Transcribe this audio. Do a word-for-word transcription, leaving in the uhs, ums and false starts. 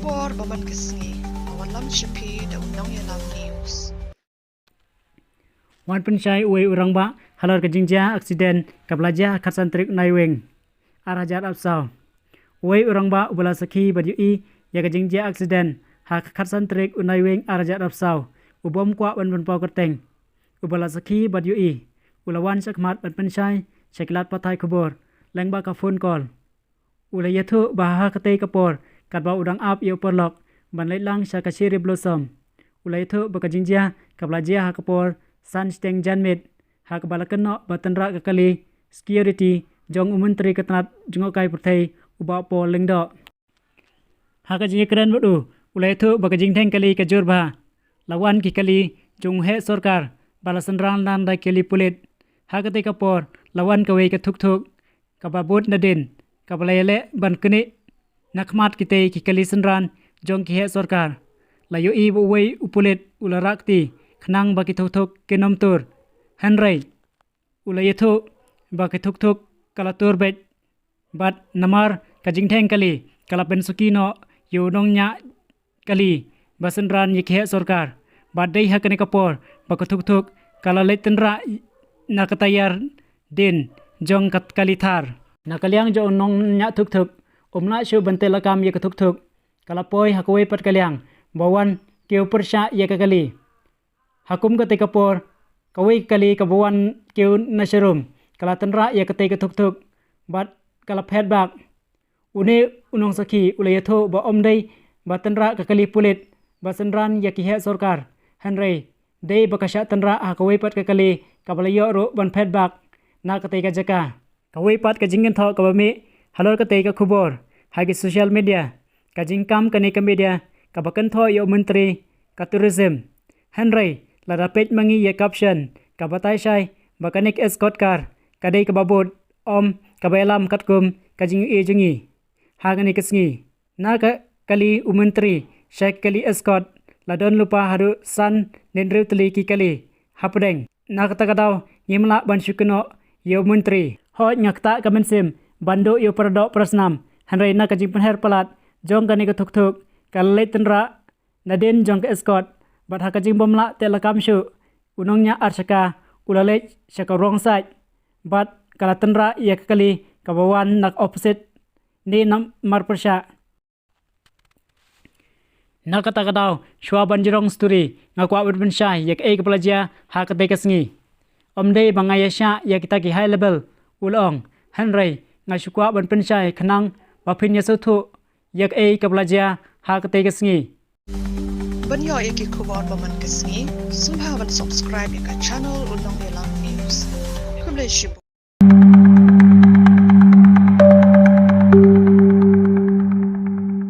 Por ba man ka sngi, wan lam sha phi da u Nongïalam News. Wan pynshai uwei u rangbah halor ka jingjia accident kaba la jia ha khatsan tarik u Naiwieng ar hajar arphew saw. Uwei u rangbah uba la sakhi bad ïohi ïa ka jingjia accident ha ka khatsan tarik u Naiwieng ar hajar arphew saw, u bym kwah ban pynpaw kyrteng, uba la sakhi bad ïohi, u la wan shakhmat ban pynshai sha ki lad pathai khubor lyngba ka phone call. U la ïathuh ba ha katei ka por, katba u dang ap ïa u paralok ban leit lang sha ka Cherry Blossom, u la ïathuh ba ka jingjia kaba la jia ha ka por san shiteng janmiet, ha kaba la kynnoh ba tynrah ka kali security jong u Myntri ka tnat jngohkai pyrthei, u Bah Paul Lyngdoh. Ha ka jingïakren bad u, u la ïathuh ba ka jingdheng kali ka jur bha. La wan ki kali jong u heh sorkar ba la synran lang da ki kali pulit. Ha katei ka por la wan kawei ka thukthuk kaba bud nadien, kaba la ïaleh ban knieh na khmat kitei ki kali synran jong ki heh sorkar. La ïohi ba uwei u pulit u la rah kti khnang ba ki thukthuk kin ym tur. Hynrei u la ïathuh ba ka thukthuk ka la tur beit, bad namar ka jingdheng kali ka la pynsuki noh ïa u nongñiah kali ba synran ïa ki heh sorkar. Bad dei ha kane ka por ba ka thukthuk ka la leit tynrah na ka tayar dien jong ka kali Thar. Na ka liang jong u nongñiah thukthuk, um lah shuh ban teh lakam ïa ka thukthuk, ka la poi ha kawei pat ka liang ba wan kiew pyrshah ïa ka kali. Ha kum katei ka por, kawei ka kali kaba wan kiew na sharum ka la tynrah ïa katei ka thukthuk bad ka la phet bak. Une u nongsakhi u la ïathuh ba ym dei ba tynrah ka kali pulit ba synran ïa ki heh sorkar, hynrei dei ba ka shah tynrah ha kawei pat ka kali kaba la ïoh ruh ban phet bak na katei ka jaka. Kawei pat ka jingkynthoh kaba mih halor katei ka khubor ha ki social media, ka jingkam kane ka media kaba kynthoh ïa u Myntri ka Tourism. Hynrei lada peit ma ngi ïa ka caption, ka batai shai ba kane ka escort car ka dei kaba bud, ym kaba ïalam katkum ka jingïohi jong ngi. Ha kane ka sngi, na ka kali u Myntri sha ka kali escort, la don lypa haduh san hynriew tylli ki kali hapdeng. Na kata ka daw ngim lah ban shu kynnoh ïa u Myntri. Hooid, nga ktah ka mynsiem ban duh ïa u paradoh parasnam, hynrei na ka jingpynher palat jong kane ka thukthuk, ka la leit tynrah nadien jong ka escort, bad ha ka jingbymlah teh lakam shuh, u nongñiah ar shaka u la leit sha ka wrong side bad ka la tynrah ïa ka kali kaba wan na ka opposite ne namar pyrshah. Na kata ka daw, shuwa ban jrong story, nga kwah ban pynshai ïa kaei kaba la jia ha katei ka sngi. Ym dei ba nga ïa shah ïa kita ki high level, u la ong, hynrei nga shu kwah ban pynshai khnang ba phin ïa sngewthuh ïa kaei kaba la jia ha katei ka sngi. Ban ïoh ïa ki khubor ba man ka sngi, sngewbha ban subscribe ïa ka channel U Nongïalam News. Khublei shibun.